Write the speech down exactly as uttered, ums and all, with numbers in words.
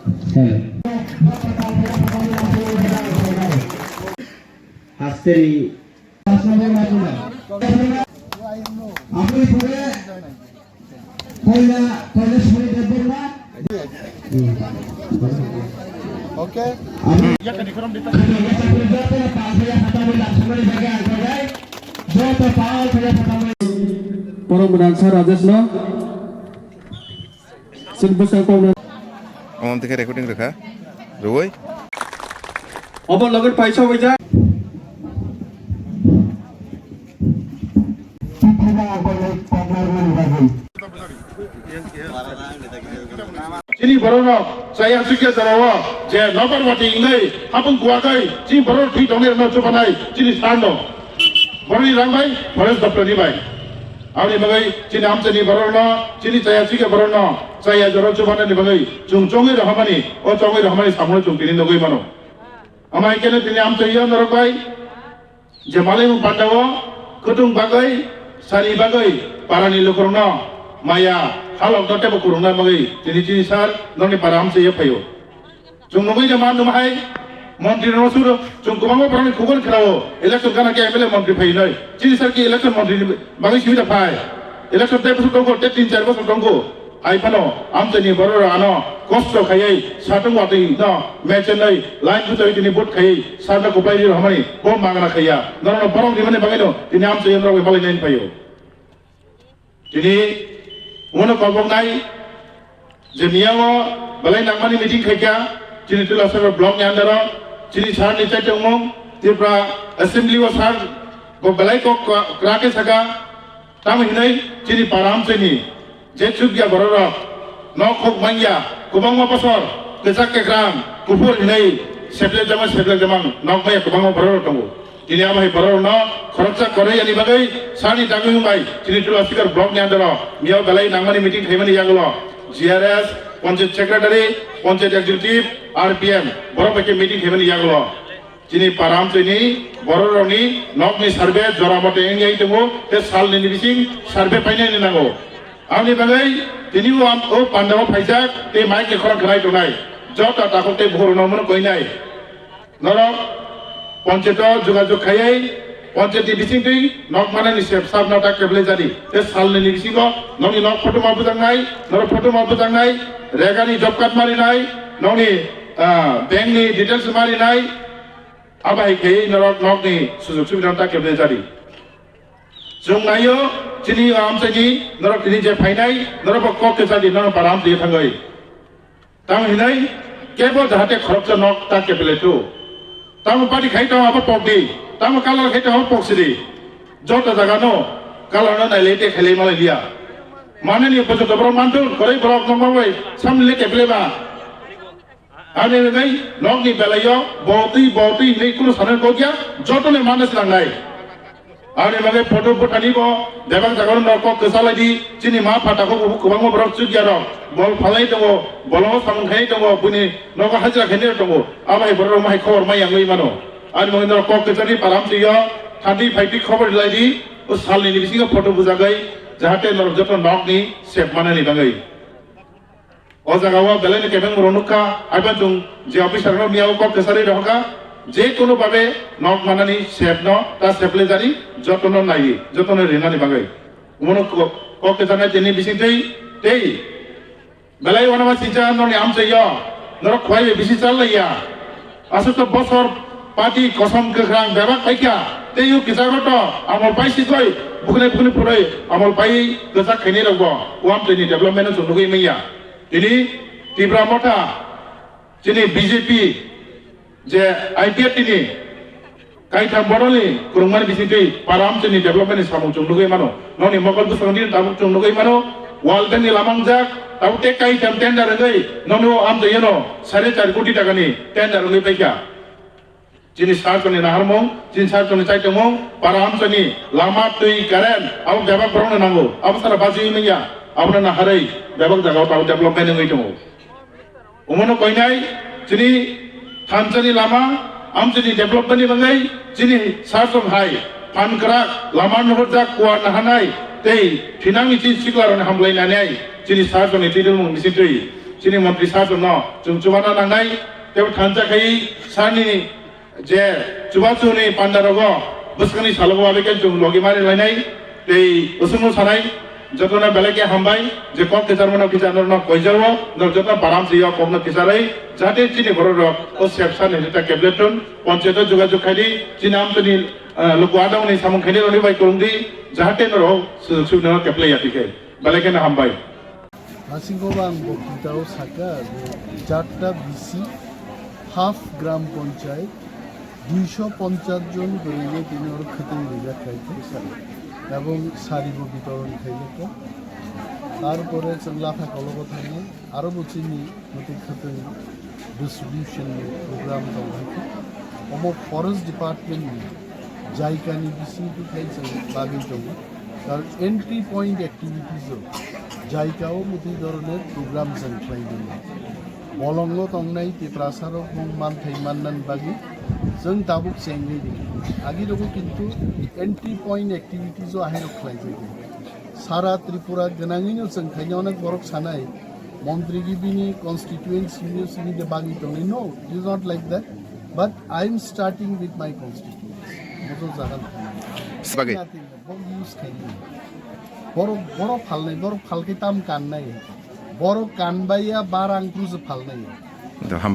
Hello. Hasteni. Koila, koila suri de borna. Okay. Borom Gwnang Sir Rajesh no. Sini bwsang kok no. Omo tike recording rwkha. Rwoi. Obo loge paisa waija. Chini borok rok chaya chukya jora o je nokbar wati wngwi hapung kuwagwi chini borok thwi tongnai rokno chubanai chini sar no borokni rang bai forest doptor ni bai. Aboni bagwi chini amchaini borok no chini chaya chukya borok no chaya jora chubanani bagwi chwng chongwi rohormani o chongwi rohormani samung no chwng tini nugwi mano. Amai keno tini amchai yo norok bai. Je malaimu pandao kwtung bagwi, sari bagwi, parani lukurokno maya, halokno teibo kwrwngna bagwi tini chini sar nokni para amchaiwi phaio. Chwng nugwi je ma numa hai, montri rok suro, chwng kwbangma borokni khukor khlao, election gana khe M L A montri phainai, chini sar ki election montri ni bagwi simi da phai, election tei bwswk tongkho, tei tin char bosor tongkho. Hai phano amchaini borok rok ano kosto khaiwi satung watwi no mechenwi line bwchawi tini vote khaiwi sarno kwplai rwi rohormani bo magna khaiya. Norokno borok rimani bagwino tini amchaio norok bai malainani phaio. Tini umono koboknai je miyao belai nangmani meeting khaikha chini Tulasakar block ni under o chini sir ni chaitongmung Tripura assembly o sir bo belai kok kra khe saka. Tamo hinwi chini para amchaini je chukya bororok nok hok manya kwbangma bosor kwchak kwkhrang kuphur hinwi seplek jamang seplek jamang nok maya kwbangma bororok tongo. Tini abo hai bororokno khoroksa koroi yani bagwi sani dagwi wngbai chini Tulasakar block ni under o miyao belai nangmani meeting khaimani yagulo G R S, Panchayat Secretary, Panchayat Executive, R P M borok bai khe meeting khaimani yagulo. Chini para amchaini bororokni nokni survey jora mote wngya tongo, tei salnini bising survey painani nango. Aboni bagwi tini o am-, o pandao phaijak tei mic ni khorang khnai tongnai. Joto takhuk tei bukhurokno mano koinai. Norok panchayat o jogajog khaiwi panchayat ni bisingtwi nok manani sep sap no ta keble jadi. Tei salnini bisingo nokni nok photo ma bwjaknai, norok photo ma bwjaknai, regani job card marinai, nokni, ah, bank ni details marinai, Abo hai khe norok nokni sujug subidha ta kebele jadi. Chwng naio chini o amchaini norok tini je phainai norok bo kok khe jadi norok para amchai thangwi. Tamo hinai kebo jahate khoroksa nok ta kebele thu. Tamo party khai tong abo pok di, tamo kalar khai tong abo pok sidi. Joto jaga no kalar no nailai te khailai malai liya. Manani bojot borok manthun koroi borok nokma bai samle kebele ba. Ani hwnwi nokni belaio botwi botwi hinwi kunu sanani kok ya, jotoni manna swnangnai. Ani bagwi photo bwthani bo bebak jagao nok kok kwchalai di, chini ma pha takhuk bo kwbangma borok chukya rok bol phalai tongo, bolongo samung khai tongo, buini nogo hajra khainai rok tongo, abo hai borok rok ma hai khobor ma yangwi mano. Ani bagwi norok kok kwcharni param twiyo, thantwi phaitwi khobor rilai di, o salnini bisingo photo bujagwi, jahate norok joto nokni sep manani bagwi. O jaga o belai ni kebeng borok nukha, haiphano chwng je officer rok miya o kok kwcharwi rohorkha, je kono babe nok manani sep no ta seple jani joto no naiwi, joto no rinani bagwi. Omono kok, kok kwcharnai tini bisingtwi tei belai uanama sincha nokni amchai o norok khwlai bai bisi chal lai ya. Aswk to bosor pati kosom kwkhwrang bebak paikha, tei o kwcharo to amol pai sikoi, bukhwnai bukhwnai phuroi amol pai kwchak khainai rokbo o amchaini development no chwng nugwi manya. Tini Tipra Motha chini B J P je I P F T ni kaitham bodolni kwrwngmani bisingtwi para amchaini development ni samung chwng nugwi mano. Nokni mokol bwskango nini tabuk chwng nugwi mano. World Bank ni lama wngjak, tabuk tei kaitham tender wngwi nokni o amchaiyano sare char koti takani tender wngwi paikha. Chini sartoni naharmung, chini sartoni chaitongmung, para amchaini lama, twi, current, abo bebak borokno nango. Abo sara bajiwi manya, abono naharwi bebak jagao tabuk development wngwi tongo. Omono koinai chini thansa ni lama, amchaini development ni bagwi chini sasong hai phan kwrak lama nuhurjak, kuar naharnai tei thinangni chini siklarokni hamlainai chini sasongni twi tongmung bisingtwi Chini montri sir chwngno chwng chubachu nangnai, tei thansa khai sir ni je chubachu ni panda rogo bwskangni salogo bai khe chwng logi mari lainai, tei usungno sanai, jotono belai khe hambai, je kok kecharmano kecharno koijago, no joto baram siyo kokno kecharwi, jahate chini borok rok o sepsa ni jeta kebleton, ponchayat o jogajog khaidi, chini amtoni, ah, luku adang ni samung khaidi roni bai kwrwngdi, jahate norok su-, sujog keplai ya tikhe. Belai kheno hambai. Asingko ang boktitao saka je charta B C, half gram panchayat, duisho ponchas jon goringe tini oro khwtwng rijak khaikhe, ebong saribo bitoron khaijakha. Tarpore chwng Latha kologo thangwi aro bo chini mwtwi khwtwng distribution ni program tong khaikhe. Omo forest department ni jaikani bisingtwi khai chwng bagwi tongo. Karon entry point activities o jaikao mwtwi doroner program chwng khlai tongo. Bolongo tongnai Tiprasa rok mung manthai mannan bagwi chwng tabuk chengwi ringo. Agi rogo kintu entry point activities o ahai rok khlai jago. Sara Tripura gwnangwino chwng khaina onek borok sanai, montri gibini constituency ni simi de bagwi tongnai. No, it is not like that. But I am starting with my constituency. Moto jagan. Sebagwi. Nothing, borok use khaini. Borok, borok phalnai, borok phalkhe tam kannai. Borok kanbaiya barang krusa phalnai. Do hambai.